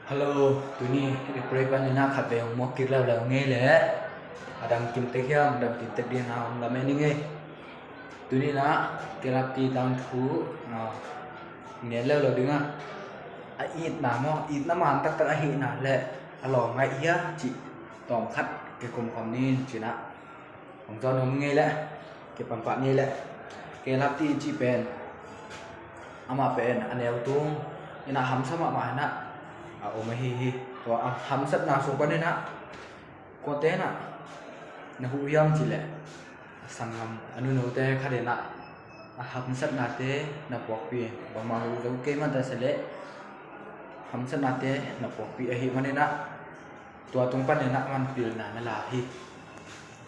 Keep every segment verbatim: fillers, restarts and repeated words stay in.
Hello, tuni i pray panin ah khat vei hong muak kik leuleu ngei le. A dang kim tek hiam, dang kim tek ding ah hong lamen i ngei. Tuni in ah Galati tangthu, ah, ngen leuleu ding ah, a itna maw, itna man taktak ahihna le a lawm ngaih hia cih tawm khat kikum khawm ni in cin ah hong zawn om ngei le, kipan pah ngei le. Galati cih pen, amah pen a neu tung in ah hamsa mahmah in ah a om ahi hi. Tua a hamsatna sung panin ah kuate in ah na huh hiam cih leh, a sanggam, a nunote khat in ah a hamsatnate na puakpih, bangmah huh zo kei mah ta se leh hamsatnate na puakpih ahih manin ah tua tung panin ah man pilna na la hi.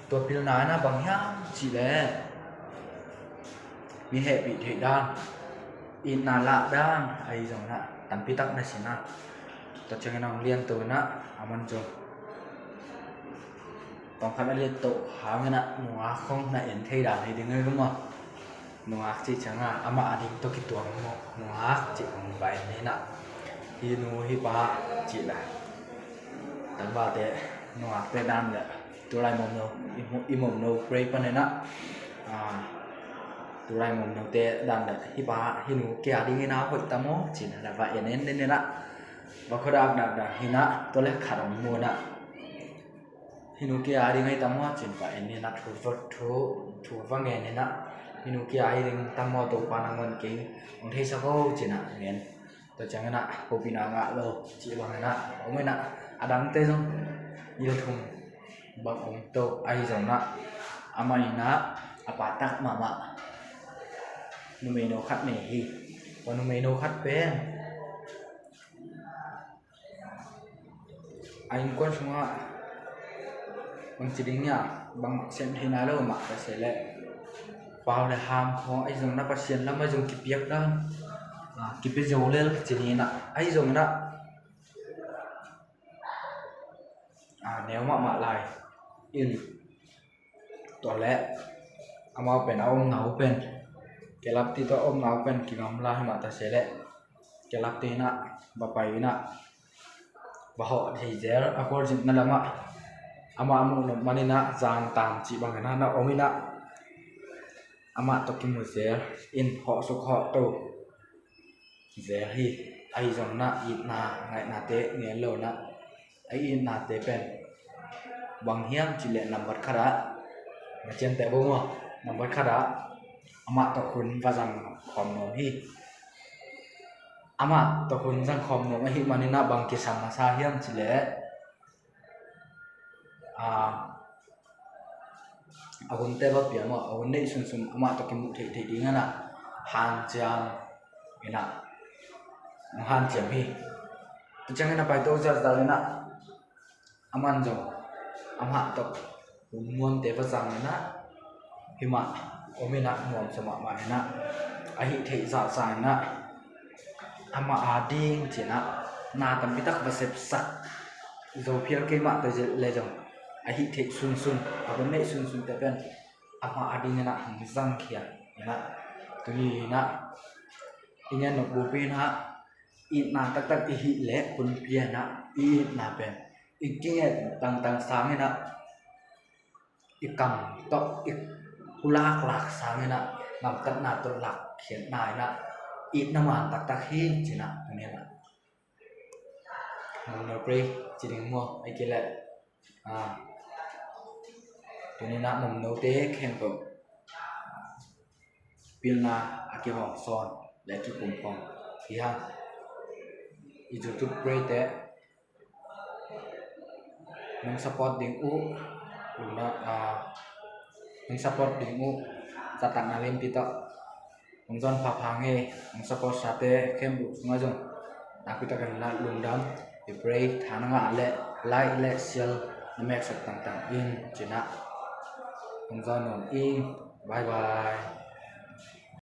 Tua pilna in ah bang hiam cih leh mi hehpih theih dan, itna lah dan ahi zongin ah tampi tak na sin a. Tua ciangin ah hong lianto in ah a man zong tawmkhat a lianto hangin ah nungak khong na en thei dan hi ding hi maw. Nungak cih ciangin ah amah a ding tawh kituak maw, nungak cih khong va en ni in ah, hi nu hi pa cih le, tangvalte nungakte dan le, tulai mawmno, i mu-, i mawmno pray panin ah, ah, tulai mawmnote dan le, hi pa hi nu kia dingin a hoih ta maw cih le va en en ni in ah, va khuadak dakdak hi in ah, tua le khat hong mu in ah, hi nu kia ding ahi ta maw cin va en ni in ah, thu va, thu, thu va ngen ni in ah, hi nu kia ahi ding ta maw, Topa nang wan kei hong theisak o cin ah ngen. Tua ciangin ah hopihna ngah lo cih bangin ah om in ah, a dangte zong gil thum bang om to ahi zongin ah, amah in ah a pahtak mahmah numeino khat nei hi. Tua numeino khat pen a innkuan sungah bangci ding hiam, bang sem thei nai lo mah ka se leh, pau le ham khawng ahi zongin ah, Pasian lam ahi zong kipiak dan, ah, kipia zo lel ci ni in ah, ahi zongin ah, ah, neu mahmah lai in, tua leh amau pen a omna uh pen, Galati tawh a omna uh pen kigamla hi mah ta se leh, Galati in ah va pai in ah, va hawh thei zel, a khualzinna lamah amah a muh nop manin ah zan tam cih bangin ah na om in ah, amah tawh kimu zel in hawh suk hawh to zel hi. Ahi zongin ah itna ngaihnate ngen lo in ah, a itnate pen bang hiam cih leh nambat khat ah, na ciamteh bo maw, nambat khat ah amah tawh hun va zang khawm nuam hi. Amah tawh hun zang khawm nuam ahih manin ah bang kisam masa hiam cih leh, ah, a hunte va pia maw, a hun neih sunsun amah tawh kimuh theih theih dingin ah hanciam in ah, hanciam hi. Tua ciangin a paito zahzah in ah, a man zong amah tawh hun nuamte va zang in ah, hi mah om in ah, nuamsa mahmah in ah, a hih theih zahzah in ah, amah a ding ci in ah na tampi tak va sepsak zo phial kei mah ta le zong, a hih theih sunsun, a hun neih sunsunte pen amah a dingin ah hong zangkhia in ah, tuni in ah i ngen nop bupi in ah, itna taktak i hih leh hun pia in ah, i itna pen i kingen tangtang sangin ah, i kam tawh i pulaklak sangin ah, gamtatna tawh lakkhiatna in ah, itna man taktak hi ci in ah, tuni in ah mawmno pray ci ding maw, ahih kei leh, ah, tuni in ah mawmnote khempeuh pilna a kihawm sawn le kikum khawm hi hang. I YouTube pray te nong support ding uh, lungdam, ah, nong support ding uh, zahtakna lianpi tawh hong zawn phapha ngei. Nong support sate khempeuh sungah zong nakpi takin lungdam. I pray tha na ngah leh like le share na meksak tangtang in ci in ah, hong zawn nuam ing. Bye bye.